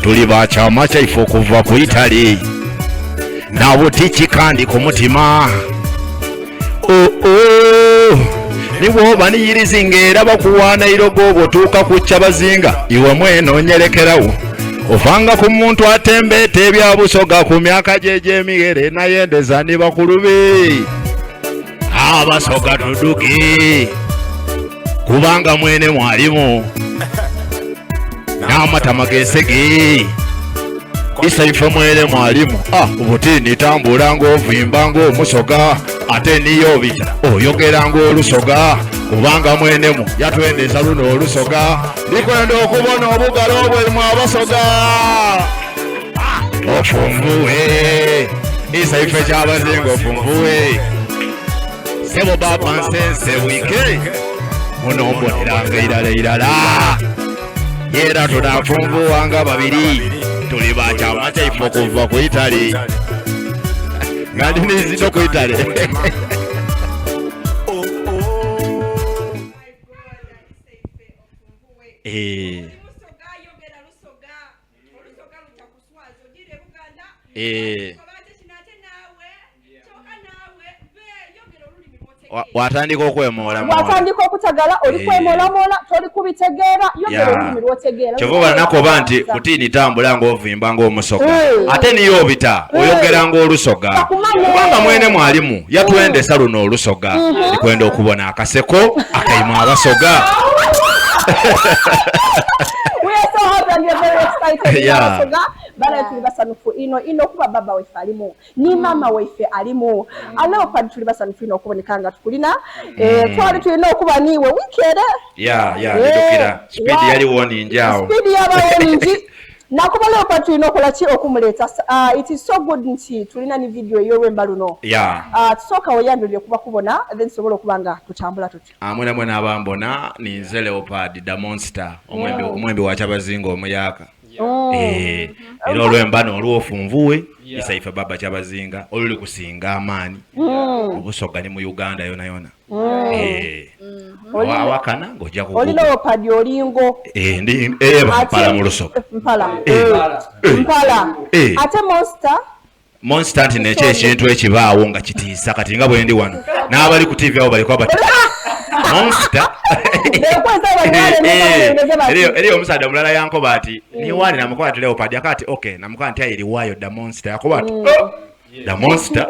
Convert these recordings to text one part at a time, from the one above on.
Tuli ba kyama kyaife okuva ku itale na butiki kandi ku mutima. Oh, oh. Ni bw'oba niyirizi ng'era bakuwaana irogo bw'otuuka ku kyabazinga iwe mwene onyerekerawo. Ovanga ku muntu atembeeta ebya Busoga ku myaka gye egy'emighere nayendeza ni bakulu be. Abasoga tuduke kubanga mwene mwalimu n'amatama gesege isaife mwene mwalimu ah, buti nitambula ng'ovimba ng'omusoga ate niyo obita oyogera ng'olusoga kubanga mwenemu yatwendeza luno olusoga ndikwenda okubona obugalo obwemu abasoga ofunguwe isaife kyabazinga ofunguwe sebo baba nsense wike muno mboneranga irala irala yera tunafunguwanga babiri tuli bakyama kyaife okuva ku itale nga ndi nizito ku itale Eh. Eh. Watandika okwemoola watandika okutagala oli eh. kwemolamoola toli kubitegeera yogera olulimi lwotegeera kyova obala nti butiini tambula ng'ovimba ng'omusoga eh. ate niyo obita eh. oyogera ng'olusoga kubanga mwene mwalimu yatwendesa luno olusoga mhm. ndikwenda okubona akaseko akaimu abasoga We are so happy and we are very excited. Yeah. Bana tuli basanufu ino ino kuba baba waife alimu ni mama waife alimu mm. Leopard tuli basanufu ino okuboneka nga tukulina mm. eh, twali tulina okuba niiwe wiiki ere yeah, yeah, eh, speed yali woningi awo speed yaba woningi nakuba Leopard tulina okola ki okumuleeta uh, it is so good nti tulina ni video ey'olwemba luno yeah. uh, tusooka weyandulire kuba kubona then tusobola okuba nga tutambula tutyo amwena mwena abambona ninze Leopard the monster omwembi mm. omwembi wa kyabazinga omuyaka mm. eh, era olwemba nolwofunvuwe yeah. isaife baba kyabazinga oluli kusinga amaani mm. obusoga ni mu Uganda yona yona mm. eh, mm -hmm. awakana ng'ojja ku oli Leopard olingo eh, ndi eh, mpala mu lusoga mpala eh, eh, mpala eh. ate monster Monster nti nekyo ekintu ekibaawo nga kitiisa kati nga bwendi wano n'abali ku tv abo baliko bati monster eh, eh, eriyo omusaadha omulala yankoba ati niwaani namukoba ati leopard akaa ati ok namukoba nti ayiriwaayo da monster yakoba ati mm. oh, the monster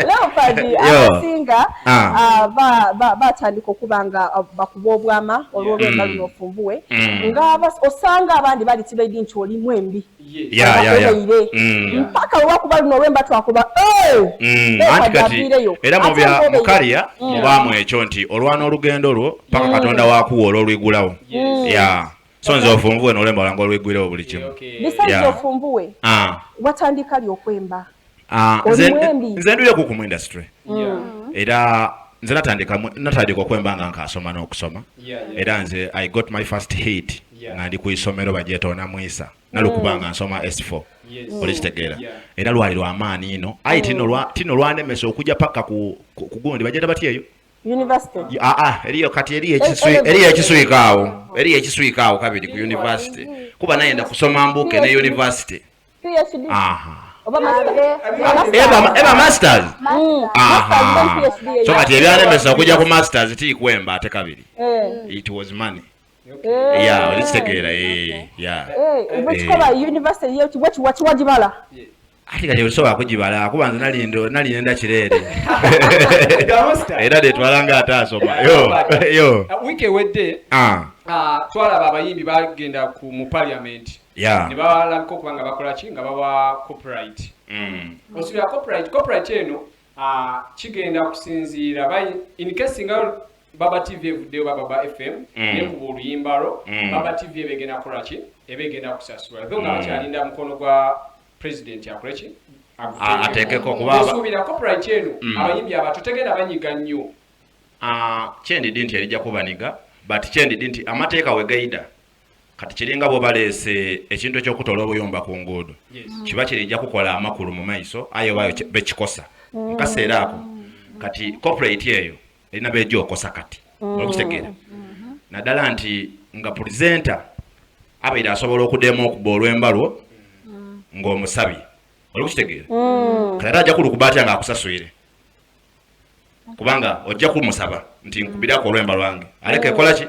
leopard abasinga ah. ah, batandika okuba nga ah, bakuba obwama olwolwemba mm. luno ofunvuwe mm. nga osanga abandi bali tibaidi nti olimu embi yeah, mm. mpaka webakuba luno olwemba twakuba mm. anti kati era mukalya mm. mubaamu ekyo nti olwana olugendo lwo paka katonda wakuwa olwolwigulawo ya so nze ofunvuwe nolwemba lwange olwigwirewo buli kimu besides ofunvuwe ah. watandika li okwemba ah, nze ndulire ku mu industry era nze natandika natandika okwemba nga nkasoma n'okusoma era nze i got my first hit nga ndi ku isomero bagyeta onamwisa nalukuba mm. nga nsoma S4 olikitegeera era lwali lwamaani ino aye mm. tino lwanemesa okujja paka ku gundi bagyeta batya eyo University. Ah, ah, eriyo kati eriyo eriyo ekiswika awo eriyo ekiswika awo kabiri ku university kuba nayenda kusoma mbuke ne university PhD. Aha. Oba master. Eba eba masters. Mm. Aha. Masters So kati ebyalemesa okujja ku masters ti kwemba ate kabiri. Eh. It was money. Eh. Yeah, olikitegeera eh, yeah. Eh, bwekikoba eh. university yo kiwa kiwagibala. Ate kati osobola kugibala kuba nze nali nali nenda kireere era netwala nga ate asoma yo yo uh, wiiki ewedde ah. uh, twalaba abayimbi bagenda ku mu parliament ne balabika okuba nga bakola ki nga bawa copyright mm. osubira copyright copyright eno uh, kigenda kusinziira in case nga Baba TV evuddeyo oba Baba FM mm. nekuba oluyimba lwo mm. Baba TV eba egenda kukola ki eba egenda kusasula tho nga mm. bakyalinda mukono gwa president akole ki ateekeko kuba osuubira copyright eno mm. abayimbi abato tegenda banyiga nnyo ah, kyendidi nti erijja kubaniga but kyendidi nti amateeka wegaida kati kiringa bwobaleese ekintu ekyokutoola obuyumba ku nguudo kiba kirijja kukola amakulu mu maiso aye obayo bekikosa mm. mukaseera ako kati corporate eyo erina beja okosa kati mm. okitegeera mm-hmm. naddala nti nga presenter Abaire asobola okudema okuba olwemba lwo ng'omusabye. Oli kukitegeera? Kati ate ajja kulukuba atya ng'akusaswire? Kubanga ojja kumusaba nti nkubirako olwemba lwange. Aleke ekola ki?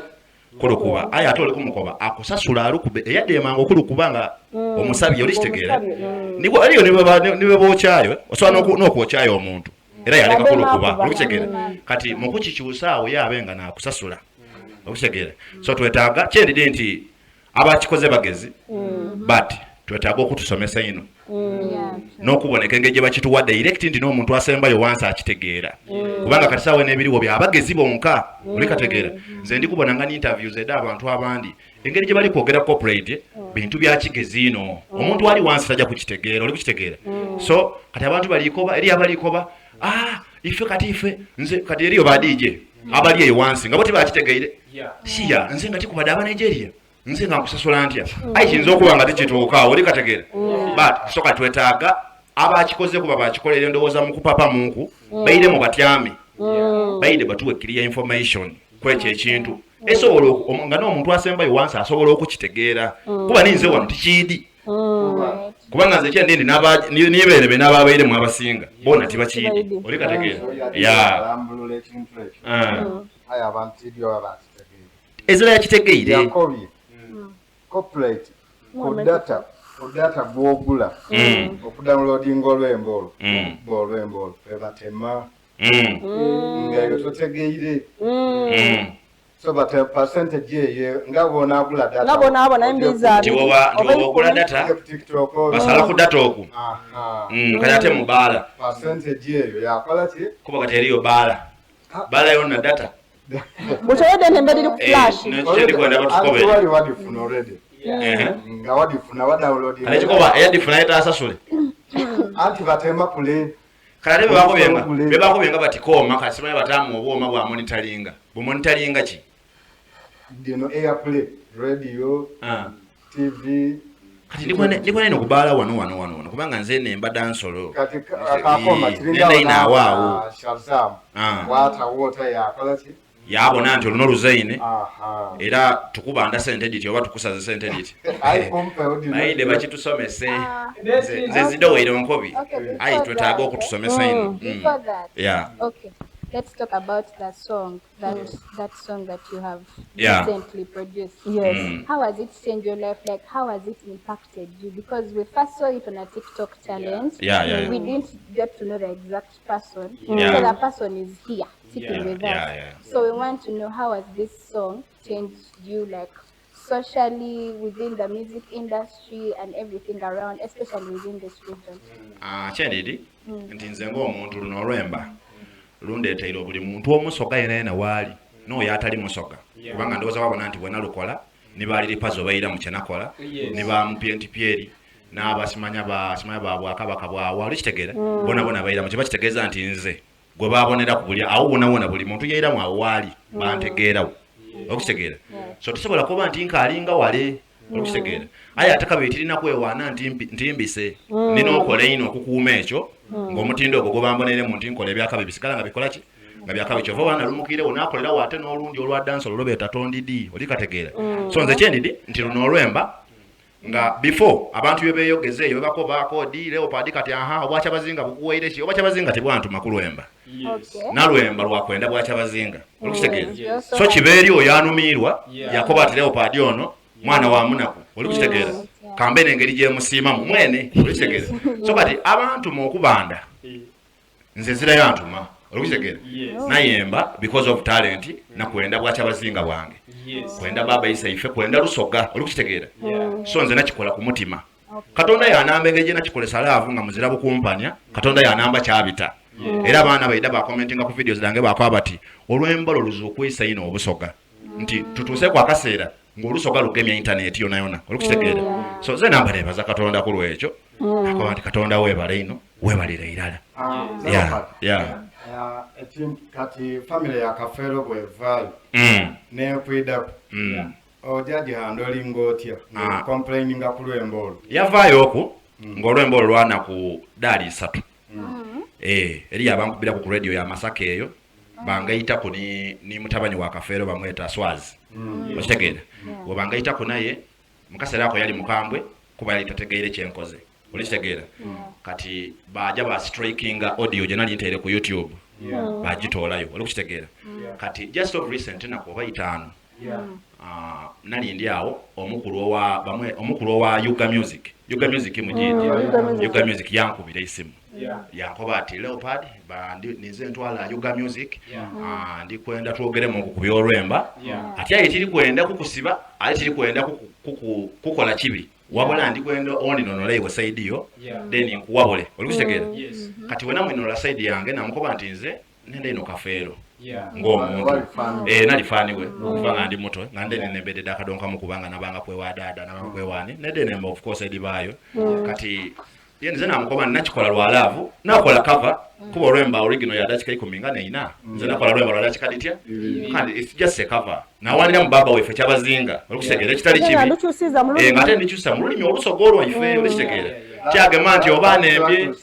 Kulukuba. Aye ate oli kumukoba akusasula alukube. Eyademanga okulukuba nga omusabye oli kitegeera? Nibwo eriyo nibe bookyayo, osobola n'okwokyayo omuntu. Era yaleka kulukuba. Oli kitegeera? Kati mu kukikyusa awo ye abe nga naakusasula. Okitegeera? So twetaaga kyendidi nti abakikoze bagezi but twetaaga okutusomesa ino n'okuboneka engeri gye bakituwa direct nti n'omuntu asembayo wansi akitegeera. Kubanga kati saawa n'ebiriwo byabagezi bonka. Oli kategeera? Nze ndi kubona nga interviews eda abantu abandi engeri gye bali kwogera corporate bintu bya kigezi ino. Omuntu ali wansi tajja kukitegeera. Oli kukitegeera? So kati abantu balikoba eri abalikoba ife kati ife nze kati eriyo ba DJ abali eyo wansi nga bo tebakitegeire. Siya nze nga tikubadde aba Nigeria nze nga nkusasula ntya? Ayi kiyinza okuba nga tekituuka awo, oli kategeera? But so kati twetaaga abakikoze kuba bakikolera endowooza mu kupapa munku baire mu batyame baire batuwe clear information kwekyo ekintu esobola nga n'omuntu asembayo wansi asobola okukitegeera. Kuba ninze wano tikiidi. Kubanga nze kyendindi nibeere be n'ababairemu abasinga bona tibakiidi. Oli kategeera? Ya. Ezira yakitegeire. Yakobye copyright ku data, ku data gwogula okudownloadinga olwembo olwo, bo olwembo olwo bebatema nga eyo totegeire. So but a percentage eyo nga bw'onaagula data nga bw'onaabona embizi abiri nti woba ogula data basala ku data oku kati ate mu baala percentage eyo yakola ki? Kuba kati eriyo baala baala yonna data butowedde nti embeera eri ku flash. Wali wadifuna already nga wadifuna wadownloading ekikoba eyadifuna yetaasasule anti batema kule. Kale ate bebakobyenga bati kooma kati simanyi bataamu obwoma bwa monitoringa bumonitoringa ki? Dino airplay radio TV. Kati ndikwana eno kubaala wano wano wano wano kubanga nze nemba dansolo kati akakoma kiringa awo awo Shazam wata water yakola ki? Yabona nti oluno luzaine era tukubanda sente diti oba tukusaze sente diti ayide bakitusomese. Nze zidoweire nkobi ayi twetaaga okutusomesa ino. Yeah. Okay, let's talk about the song that that song that you have recently produced. Yes. How has it changed your life? Like, how has it impacted you? Because we first saw it on a TikTok challenge. We didn't get to know the exact person. So the person is here sitting with us. So we want to know how has this song changed you, like socially within the music industry and everything around, especially within this region. Kyendidi nti nze ng'omuntu luno olwemba lundeeteire buli muntu omusoga yena yena waali n'oyo atali musoga kubanga ndowooza wabona nti bwena lukola ne baliripazo baira mu kyenakola ne ba mupyentipyeri n'abasimanya basimanya ba bwakabaka bwawa oli kitegeera bona bona baira mu kiba kitegeeza nti nze gwe babonera ku buli awo wona wona buli muntu yeiramu awo waali bantegeerawo okukitegeera. So tusobola kuba nti nkaalinga wale okukitegeera aye ate kabiri tirina kwewaana nti mbise nina okola ino okukuuma ekyo ng'omutindo ogwo gwebamboneremu nti nkola ebyakabi bisigala nga bikola ki nga byakabi kyova oba nalumukirewo nakolerawo ate n'olundi olwa dansi olwo lwebeeta tondidi oli kategeera. So nze kyendidi nti luno olwemba nga before abantu bye beeyogeza eyo bebakobaako di Leopard kati aha obwakyabazinga bukuweire ki obwakyabazinga tebwantuma kulwemba nalwemba lwakwenda bwakyabazinga olukitegeera. So kibeeri oyo anumiirwa yakoba ati Leopard ono mwana wa munaku oli kukitegeera kambe n'engeri gyemusiimamu mwene oli kitegeera. So kati abantu mu okubanda nze nzirayo antuma oli kukitegeera nayemba because of talent nakwenda bwakyabazinga bwange kwenda baba isaife kwenda lusoga oli kukitegeera. So nze nakikola ku mutima Katonda yanamba engeri gye nakikolesa laavu nga muzira bukumpanya Katonda yanamba kyabita. Era abaana baida bakomentinga ku videos zange bakoba bati olwembalo luzuukwisa ino obusoga nti tutuuse ku akaseera ng'olusoga lugemya intaneti yona yona oli kukitegeera. So nze namba nebaza Katonda ku lwekyo akoba nti Katonda weebale ino weebalire irala. Kati family ya Kafeero bwevaayo nekwidako ojja gihandolinga otya complaininga ku lwembo olwo? Yavaayo oku ng'olwembo olwo lwana ku daali 3 eriyo abankubirako ku radio ya Masaka eyo bangaitako ni mutabani wa Kafeero bamweta Swazi okitegeera webangayitako naye. Mu kaseera ako yali mukambwe kuba yali tategeire kyenkoze. Olikitegeera? Kati baja ba strikinga audio gye nali nteire ku YouTube. Bagitoolayo. Oli kukitegeera? Kati just of recent enaku oba itaanu nali ndi awo omukulu owa bamwe omukulu owa Yuga Music. Yuga Music mugindi. Yuga Music yankubira esimu. Yankoba ati Leopard bandi ninze ntwala Yuga Music ndi kwenda twogeremu ku by'olwemba. Ati aye tiri kwenda kukusiba, aye tiri kwenda kukola kibi. Wabula ndi kwenda oninonole iwe side yo then nkuwabule. Oli kukitegeera? Kati wena mwinonola side yange namukoba nti nze nenda ino Kafeero ng'omuntu. Nali faani we okuva nga ndi muto nga nde nembedde akadonkamu kubanga nabanga kwewa daada nabanga kwewaani nedde nemba of course edibaayo. Kati ye nze namukoba nakikola lwa love nakola cover kuba olwemba original ya dakika ikumi nga neina nze nakola lwemba lwa dakika ditya kandi it's just a cover nawandira mu baba weffe kyabazinga olikutegeera ekitali kibi nga ate ndikyusa mu lulimi olusoga olwaife olukitegeera kyagema nti oba nembye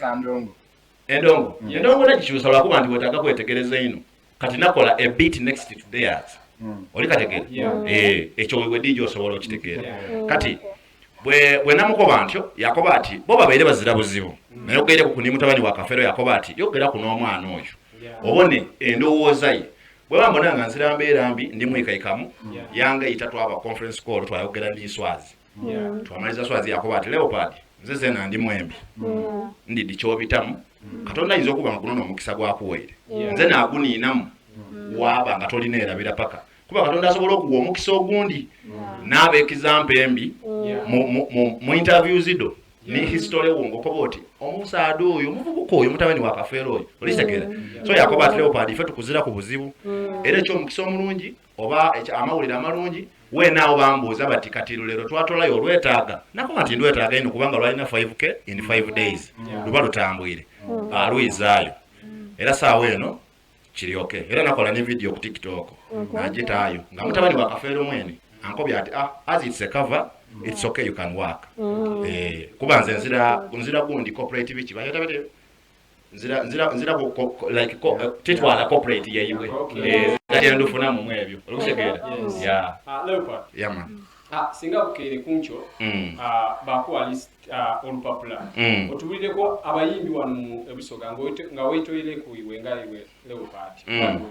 endongo endongo nagikyusa lwakuba nti wetaaga kwetegereza ino kati nakola a bit next to theirs oli kategeera ekyo wewe DJ osobola okitegeera kati bwe namukoba ntyo yakoba ati bo babeire bazira buzibu naye ogeire ku ni mutabani wa Kafeero yakoba ati yogera ku n'omwana oyo obone endowooza ye bwe bambona nga nzira mbeera mbi ndi mwikaikamu yangayita twaba conference call twayogera ndi Swazi twamaliza Swazi yakoba ati Leopard nze zena ndi mwembi ndidi kyobitamu Katonda ayinza okuba nga guno n'omukisa gwakuweire nze naaguniinamu waaba nga tolina erabira paka kuba Katonda asobola okuwa omukisa ogundi n'aba example embi mu interviews do ni history wo ngokoba oti omusaada oyo omuvubuka oyo mutabani wa Kafeero oyo olitegeera. So yakoba ati Leopard ife tukuzira ku buzibu era ekyomukisa omulungi oba amawulire amalungi weenaawo bambuuza bati kati lulero twatolayo olwetaaga nakoba nti ndwetaaga ino kubanga lwalina 5k in 5 days luba lutambwire aluyizaayo era saawa eno kiryoke era nakola ne video ku TikTok nagitaayo nga mutabani wa Kafeero mwene ankobye ati as it's a cover it's okay you can work. Kuba nze nzira gundi corporate biki bayita bati nzira like titwala corporate yaibwe nzira mu ebyo olikutegeera. Yeah. Leopard. Yeah man. Singa bukeere kunkyo bakuwa list olupapula otubulireko abayimbi wano mu Ebusoga nga weetoyere ku iwe nga iwe Leopard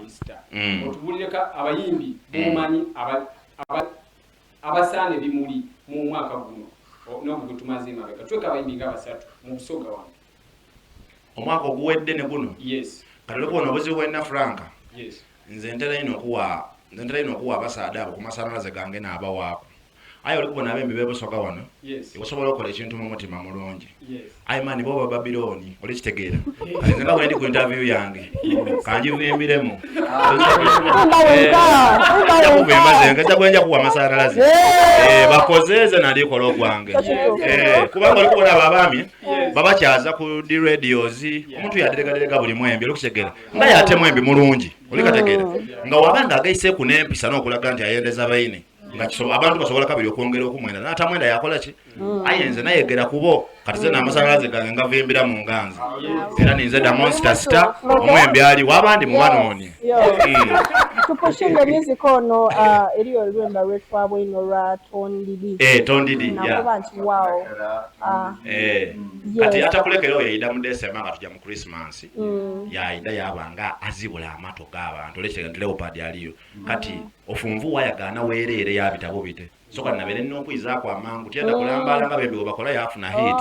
Oyster otubulireko abayimbi bomanyi abasaana ebimuli mu mwaka guno n'ogwo gwe tumaze emabega tweka abayimbi nga basatu mu Busoga wano omwaka oguwedde ne guno. Yes. Kati olikuona obuzibu bwenna Franka. Yes. Nze ntera ino okuwa abasaada abo ku masanalaze gange n'abawaako aye oli kubona abembi bebusoga wano osobola okukola ekintu mu mutima mulungi aye mani boba Babiloni olikitegeera kati nze nga bwendi ku interview yange kangivimbiremu nja bwenja kuwa amasanalaze bakoze nze nalikola ogwange kubanga oli kubona abo abaami babakyaza ku di radios omuntu yaderegaderega buli mwembi olikutegeera nga yate mwembi mulungi olikategeera nga wabanga agaiseeku n'empisa n'okulaga nti ayendeza baine nga abantu basobola kabiri okwongera okumwenda n'atamwenda yakola ki aye nze nayegera kubo kati ze n'amasanalaze gange ngavimbira mu nganzi era ninze da monster star omwembi ali wabandi mubanoonye tupushinga music ono eriyo olwemba lwetwabwe ino lwa Tondidi Tondidi nakuba nti wow kati atakulekera oyo yayida mu December nga tujja mu Christmas yayida yabanga azibula amato g'abantu olekitega nti Leopard aliyo kati ofunvu wayagaana weereere yabitabo bite so kati nabere nina okwizaako amangu tiyenda kulambaala nga bembi webakola yafuna hit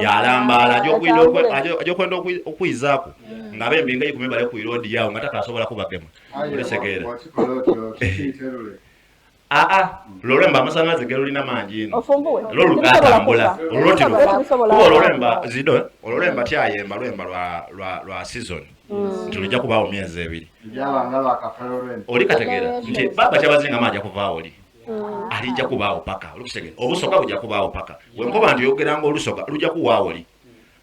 yalambaala aja okwenda okwizaako nga bembi nga ikumi bale ku irodi yawo nga takasobola kubagema olesegeera aa lolwemba amasanyalaze gerulina mangi ino lolugatambula olwotirukuba ololwemba zido ololwemba tyayemba lwemba lwa season nti lujja kubaawo myezi ebiri oli kategeera nti baba kyabazinga maaja kuvaawo oli alijja kubaawo paka olikutegeera obusoga bujja kubaawo paka wenkoba nti oyogeranga olusoga lujja kuwaawo oli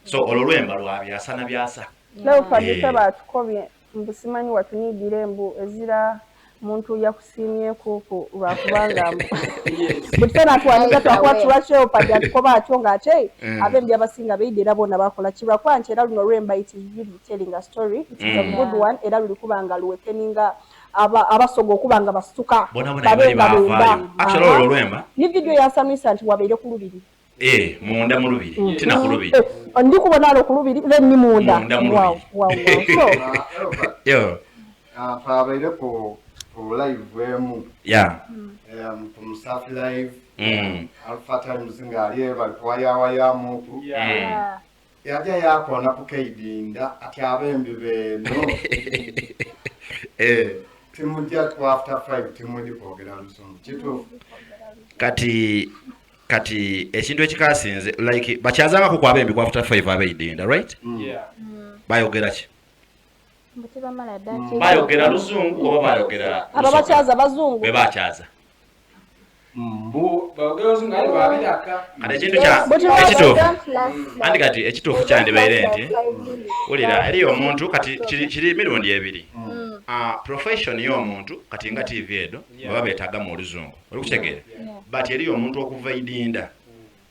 so olwo lwemba lwa byasa na byasa. Leopard batukobye mbu simanyi watuniidire mbu ezira muntu yakusiimyeku ku lwakubanga buli fena tuwanika twakuba tulwaki Leopard atukoba atyo ng'ate abembi abasinga beidde era bona bakola ki lwakuba nti era luno lwemba it is really telling a story, it is a good one era luli kuba nga luwekeninga. Abasoga okuba nga basituka babe nga bemba. Ni video yansanwisa nti wabaire ku lubiri. Eh, munda mu lubiri mm. tina ku lubiri. Eh, ndi kubona alo ku lubiri then ni munda. Munda mu lubiri. Wow, wow, wow. So, yo. Ah, twabaire ku ku live emu. Yeah. Um, ku Musafi live. Mm. Alpha Times nga ali bali kuwayawayamuku. Yeah. Yeah. Yaja yakoona ku keidinda ati abembi beeno. Eh. Timujja ku after 5 timuli kwogera luzungu. Kituufu. Kati kati ekintu ekikasinze like bakyazangako ku abembi ku after 5 abeidinda right? Mm. Yeah. Bayogera ki? Mbu tebamala ddakiika. Bayogera luzungu oba bayogera Abo bakyaza bazungu. Be bakyaza. Mbu bayogera luzungu aye babiraka. Kati ekintu kya ekituufu. Anti kati ekituufu kyandibaire nti wulira eriyo omuntu kati kiri kiri mirundi ebiri. Mm. Ah, profession y'omuntu kati nga TV edo baba beetagamu oluzungu. Oli kutegeera? But eriyo omuntu okuva idinda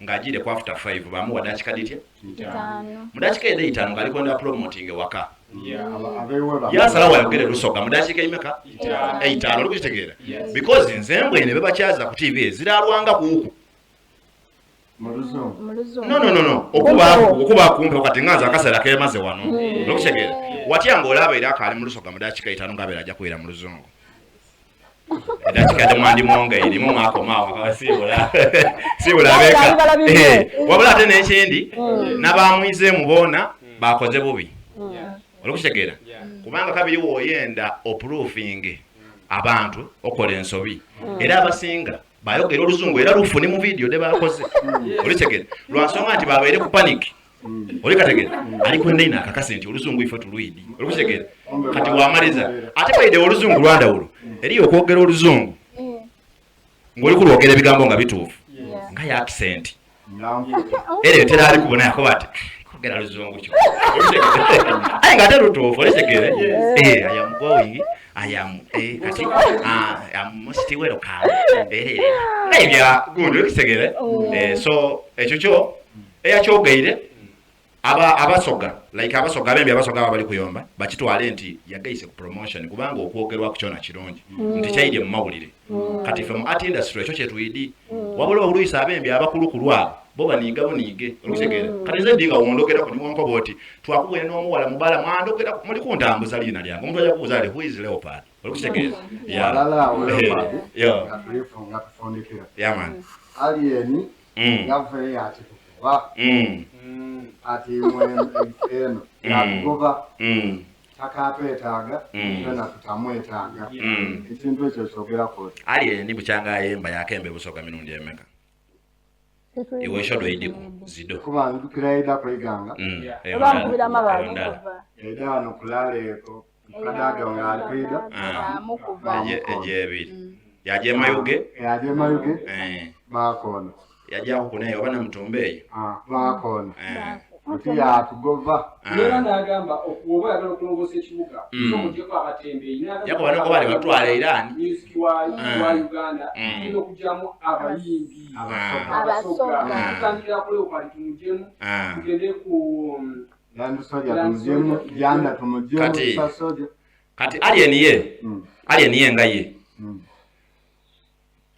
ng'agiire ku after 5 bamuwa dakika ditya? Ttaano. Mu dakika edo eitaano ng'ali kwenda promoting ewaka. Abeewe Yasalawo ayogere lusoga mu dakika emeka? Eitaano. Oli kukitegeera? Because nze mbwene bebakyaza ku TV eziralwanga kuuku. mu luzungu. Mu luzungu. No, no, no, no. Okuba okuba kumpe kati nganza akaseera kemaze wano. Olikutegeera? Watya ng'olaba era akaali mu lusoga mu dakika etaano ng'abeera ajja kubeera mu luzungu. Edakika de mwandi mwonga erimu mwakomaawo akabasiibula. Siibula abeeka. Bala bibye. Eh, wabula ate n'ekindi n'abamwizeemu boona bakoze bubi. Olikutegeera? Kubanga kabiri w'oyenda oproofing abantu okola ensobi. Era abasinga bayogera oluzungu era lufu ne mu vidiyo de bakoze. Olitegeera? Lwa nsonga nti babeere ku panic. Olikategeera? Ali kwenda ino akakase nti oluzungu ife tulwidi. Olikutegeera? Kati wamaliza. Ate baide oluzungu lwandawulo. Eriyo okwogera oluzungu ng'oli kulwogera ebigambo nga bituufu. Nga ya accent. Era eyo tera ali kubona yakoba ati kwogera luzungu kyo. Aye nga ate lutuufu olitegeera? Eh, I am going. I am eh, kati ah, I am most welcome. Eh, naye bya gundi olitegeera? Eh, so ekyo kyo eyakyogeire aba abasoga like abasoga abembi abasoga aba bali kuyomba bakitwale nti yagaise ku promotion kubanga okwogerwa ku kyona kirungi nti kyaidye mu mawulire. Kati ffe mu art industry ekyo kyetwidi. Wabula oluyisa abembi abakulu ku lwabo bo baniiga buniige olikutegeera. Kati nze ndi nga wondogera ku niwonkoba oti twakubwene n'omuwala mubala mwandogera muli kuntambuza liina lyange omuntu ajja kubuuza ati who is Leopard olikutegeera. Yeah. Walala awo Leopard Yo. nga tulifu nga tufundikira. Yeah man. Alien yava ati tukuba. Ati mwe eno yatugoba. Takatwetaaga twena tutamwetaaga. Ekintu ekyo kyogerako oti. Alien bukyanga ayemba yakembe busoga mirundi emeka. Iwe enshodo idiku zido. Kuba nzijukira eda kweganga. Bankubira amabaale. Eda wano kulala eko. Kadaga nga ali kwida. Eje ebiri. Yaje mayuge. Yaje mayuge. Bakoona. Yajja kuneyo oba namutumba eyo. Bakoona. Nti yatugova. Era n'agamba oba oyagala okulongoosa ekibuga so muggyeko abatembeeyi. Yakoba n'okuba bali batwala Iran. Music wa Uganda tulina okuggyamu abayimbi abasoga. Tutandikira ku Leopard tumugyemu tugende ku Land Soldier tumuggyemu, Janda tumugyemu, Musa Soldier. Kati Alien ye. Alien ye nga ye.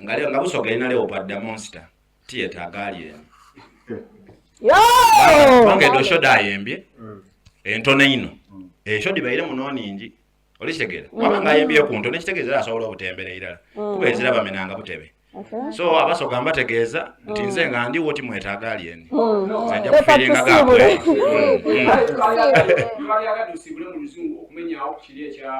Nga leo nga busoga erina Leopard the monster. Tiyetaaga Alien. Kubanga edo shoda ayembye. Entono ino. Ensho dibaire muno nningi. Olitegeera? Waba nga ayembye ku ntono ekitegeeza era asobola obutembera irala. Kuba ezira bamenanga butebe. So abasoga mbategeeza nti nze nga ndiwo timwetaaga Alien. Nze nja kufiiringa gakwe. Twalyagadde osiibule mu luzungu okumenyawo ku kiri ekya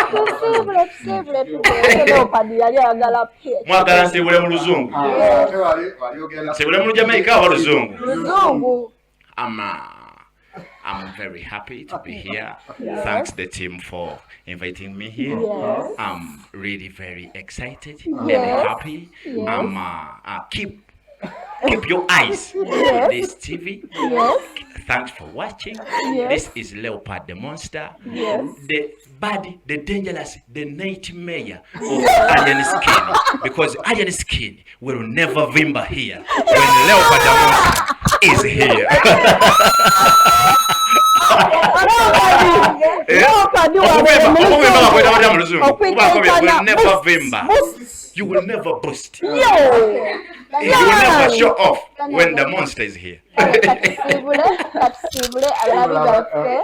Tusiibule, tusiibule, tugende. Leopard yali ayagala pye. Mwagala nsiibule mu luzungu. Ate wali ogenda Nsiibule mu Lujamaika oba luzungu? Luzungu. I'm very happy to be here. Thanks the team for inviting me here. Yes. I'm really very excited and Yes. happy. Yes. I'm keep your eyes on this TV. Yes. Thanks for watching. Yes. This is Leopard the Monster. Yes. The bad, the dangerous, the nightmare of alien skin. Because alien skin will never vimba here when Leopard the Monster is here. Leopard Okuvimba, wabere mu okuvimba bakweta batya mu luzungu? Okwikaikana, Kuba will never boost, vimba. boost. You will never boast. Yo. You will never show off when the monster is here. Katusiibule, katusiibule abalabi baffe.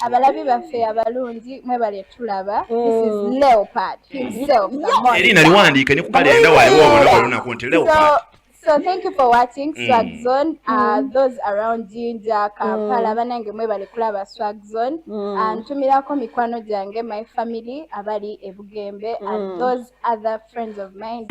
Abalabi baffe abalungi, mwebale tulaba. This is Leopard himself, the monster. Erina liwandiike ne ku kalenda waliwo obona olunaku nti Leopard. So thank you for watching Swag Zone. Those around Jinja, Kampala, banange mwebale kulaba Swag Zone. Ntumirako mikwano gyange, my family abali e Bugembe, and those other friends of mine.